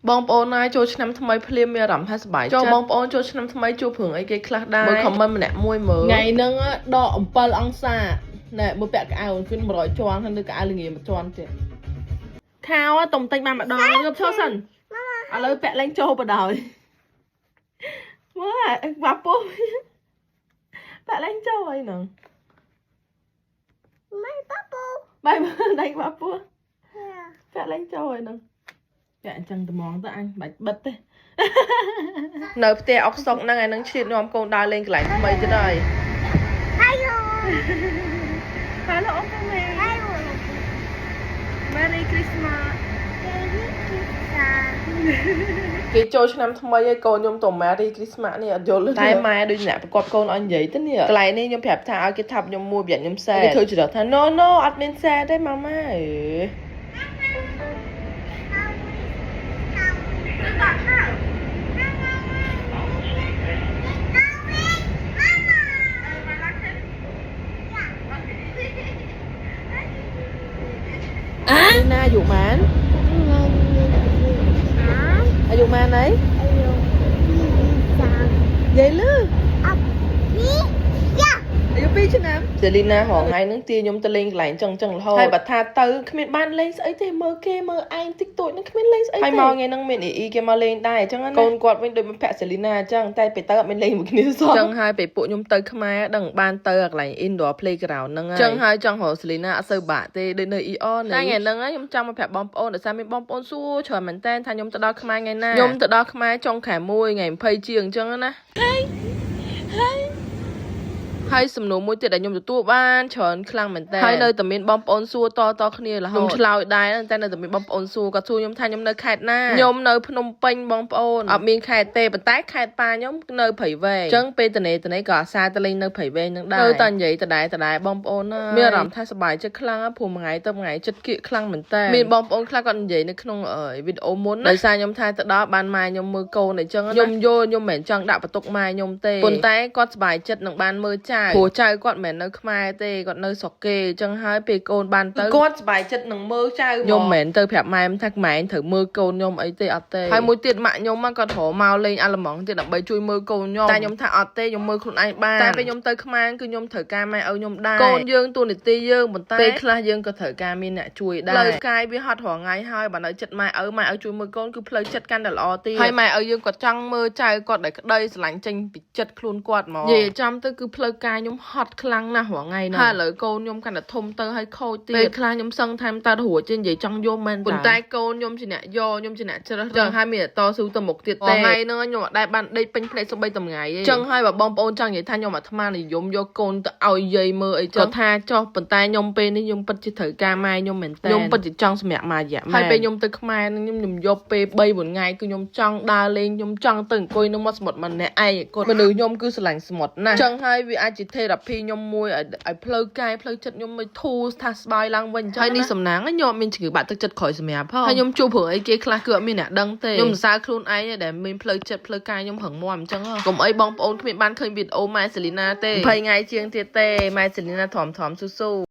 បងប្អូនណាចូលឆ្នាំថ្មីភ្លាមមានអារម្មណ៍ថាសប្បាយចិត្តចូលបងប្អូនចូលឆ្នាំថ្មីជួបរឿងអីគេខ្លះដែរមើល comment ម្នាក់មួយមើលថ្ងៃហ្នឹងដក7អង្សាណែមើលពាក់កៅអៅគឺ100ជាន់ហើយនៅកៅអៅល្ងាមួយជាន់ទៀតខោតុំទិញបានម្ដងងើបឈរសិនឥឡូវពាក់លែងចូលបដ ாய் មើលបាពុះពាក់លែងចូលអីហ្នឹង My bubble. បាយមើលដៃបាពុះ Yeah. ពាក់លែងចូលហើយហ្នឹងពាក់អញ្ចឹងត្មងទៅអញបាច់បិទទេ នៅផ្ទះអុកសុកហ្នឹងឯនឹងឆ្លៀតនាំកូនដើរលេងកន្លែងថ្មីទៀតហើយ Hello. Hello អូនមេ Hello. Merry Christmas. Merry Christmas. គេចូលឆ្នាំថ្មីហើយកូនខ្ញុំទៅ Merry Christmas នេះអត់យល់ទេតែម៉ែដូចអ្នកប្រកបកូនឲ្យនិយាយទៅនេះកន្លែងនេះខ្ញុំប្រាប់ថាឲ្យគេថាប់ខ្ញុំមួយប្រយ័ត្នខ្ញុំសែគេធ្វើច្រត់ថា no អត់មានសែទេម៉ាម៉ាអេណាអាយុម៉ានអាយុម៉ានអីនិយាយលឺ អាយុ2ឆ្នាំសេលីណារងថ្ងៃហ្នឹងទាខ្ញុំទៅលេងកន្លែងចឹងចឹងរហូតហើយបើថាទៅគ្មានបានលេងស្អីទេមើលគេមើលឯងតិចតួចហ្នឹងគ្មានលេងស្អីទេហើយមកថ្ងៃហ្នឹងមានអ៊ីអ៊ីគេមកលេងដែរអញ្ចឹងណាកូនគាត់វិញដូចមិត្តភក្តិសេលីណាអញ្ចឹងតែពេលទៅអត់មានលេងមួយគ្នាសោះចឹងហើយពេលពួកខ្ញុំទៅខ្មែរដឹងបានទៅកន្លែង indoor playground ហ្នឹងហើយចឹងហើយចង់រកសេលីណាអត់សូវបាក់ទេដូចនៅ ER នេះតែថ្ងៃហ្នឹងខ្ញុំចង់មកប្រាប់បងប្អូនដោយសារមានបងប្អូនសួរច្រើនមែនតើថាខ្ញុំទៅដល់ខ្មែរថ្ងៃណាខ្ញុំទៅដល់ខ្មែរចុងខែ1ថ្ងៃ20ជាងអញ្ចឹងណា ហើយសំណួរមួយទៀតដែលខ្ញុំទទួលបានច្រើនខ្លាំងមែនតើហើយនៅតែមានបងប្អូនសួរតតគ្នារហូតខ្ញុំឆ្លើយដែរតែនៅតែមានបងប្អូនសួរគាត់សួរខ្ញុំថាខ្ញុំនៅខេត្តណាខ្ញុំនៅភ្នំពេញបងប្អូនអត់មានខេត្តទេប៉ុន្តែខេត្តប៉ាខ្ញុំនៅព្រៃវែងអញ្ចឹងពេលតនេតនេក៏អាសាទៅលេងនៅព្រៃវែងនឹងដែរនៅតែនិយាយដដែលដដែលបងប្អូនណាមានអារម្មណ៍ថាសប្បាយចិត្តខ្លាំងណាស់ព្រោះមួយថ្ងៃទៅមួយថ្ងៃចិត្តគៀកខ្លាំងមែនតើមានបងប្អូនខ្លះគាត់និយាយនៅក្នុងវីដេអូមុនដោយសារខ្ញុំថាទៅដល់បានម៉ែខ្ញុំមើលកូនអញ្ចឹងខ្ញុំយល់ខ្ញុំមិនមែនចង់ដាក់បន្ទុកម៉ែខ្ញុំទេប៉ុន្តែគាត់សប្បាយចិត្តនឹងបានមើលចៅព្រោះចៅគាត់មិនមែននៅខ្មែរទេគាត់នៅស្រុកគេអញ្ចឹងហើយពេលកូនបានទៅគាត់សប្បាយចិត្តនឹងមើលចៅខ្ញុំមិនមែនទៅប្រាប់ម៉ែថាម៉ែត្រូវមើលកូនខ្ញុំអីទេអត់ទេហើយមួយទៀតម៉ាក់ខ្ញុំគាត់រកមកលេងអាល្លឺម៉ង់ទៀតដើម្បីជួយមើលកូនខ្ញុំតែខ្ញុំថាអត់ទេខ្ញុំមើលខ្លួនឯងបានតែពេលខ្ញុំទៅខ្មែរគឺខ្ញុំត្រូវការម៉ែឪខ្ញុំដែរកូនយើងតួនាទីយើងប៉ុន្តែពេលខ្លះយើងក៏ត្រូវការមានអ្នកជួយដែរផ្លូវកាយវាហត់រាល់ថ្ងៃហើយបើនៅចិត្តម៉ែឪម៉ែឪជួយមើលកូនគឺផ្លូវចិត្តកាន់តែល្អទៀតហើយម៉ែឪយើងក៏ចង់មើលចៅគាត់ដែលក្តីស្រឡាញ់ចេញពីចិត្តខ្លួនគាត់មកនិយាយចំទៅគឺផ្លូវកាយខ្ញុំហត់ខ្លាំងណាស់រាល់ថ្ងៃហ្នឹងហើយឥឡូវកូនខ្ញុំកាន់តែធំទៅហើយខូចទៀតពេលខ្លះខ្ញុំសឹងថែមតើរួចចេះនិយាយចង់យំមែនប៉ុន្តែកូនខ្ញុំជាអ្នកយកខ្ញុំជាអ្នកជ្រើសរើសហើយមានតែតស៊ូទៅមុខទៀតទេថ្ងៃហ្នឹងខ្ញុំអត់ដែលបានដេកពេញភ្នែកសូម្បីតែថ្ងៃទេចឹងហើយបើបងប្អូនចង់និយាយថាខ្ញុំអាត្មានិយមយកកូនទៅឲ្យយាយមើលអីចឹងគាត់ថាចុះប៉ុន្តែខ្ញុំពេលនេះខ្ញុំពិតជាត្រូវការម៉ែខ្ញុំមែនតើខ្ញុំពិតជាចង់សម្រាប់ម៉ែរយៈមែនហើយពេលខ្ញុំទៅខ្មែរហ្នឹងខ្ញុំយកពេល3 4ថ្ងៃគឺខ្ញុំចង់ដើរលេងខ្ញុំចង់ទៅអង្គុយនៅមាត់សមុទ្រម្នាក់ឯងគាត់មនុស្សខ្ញុំគឺស្រឡាញ់សមុទ្រណាស់ចឹងហើយវាអាចជា therapy ខ្ញុំមួយឲ្យផ្លូវកាយផ្លូវចិត្តខ្ញុំមួយធូរថាស្បើយឡើងវិញចឹងហើយនេះសំណាងខ្ញុំអត់មានជំងឺបាក់ទឹកចិត្តក្រោយសម្រាប់ផងហើយខ្ញុំជួបរឿងអីគេខ្លះគឺអត់មានអ្នកដឹងទេខ្ញុំសរសើរខ្លួនឯងដែលមានផ្លូវចិត្តផ្លូវកាយខ្ញុំរឹងមាំអញ្ចឹងកុំអីបងប្អូនគ្មានបានឃើញវីដេអូម៉ែសេលីណាទេ20ថ្ងៃជាងទៀតទេម៉ែសេលីណាធំធំស៊ូស៊ូ។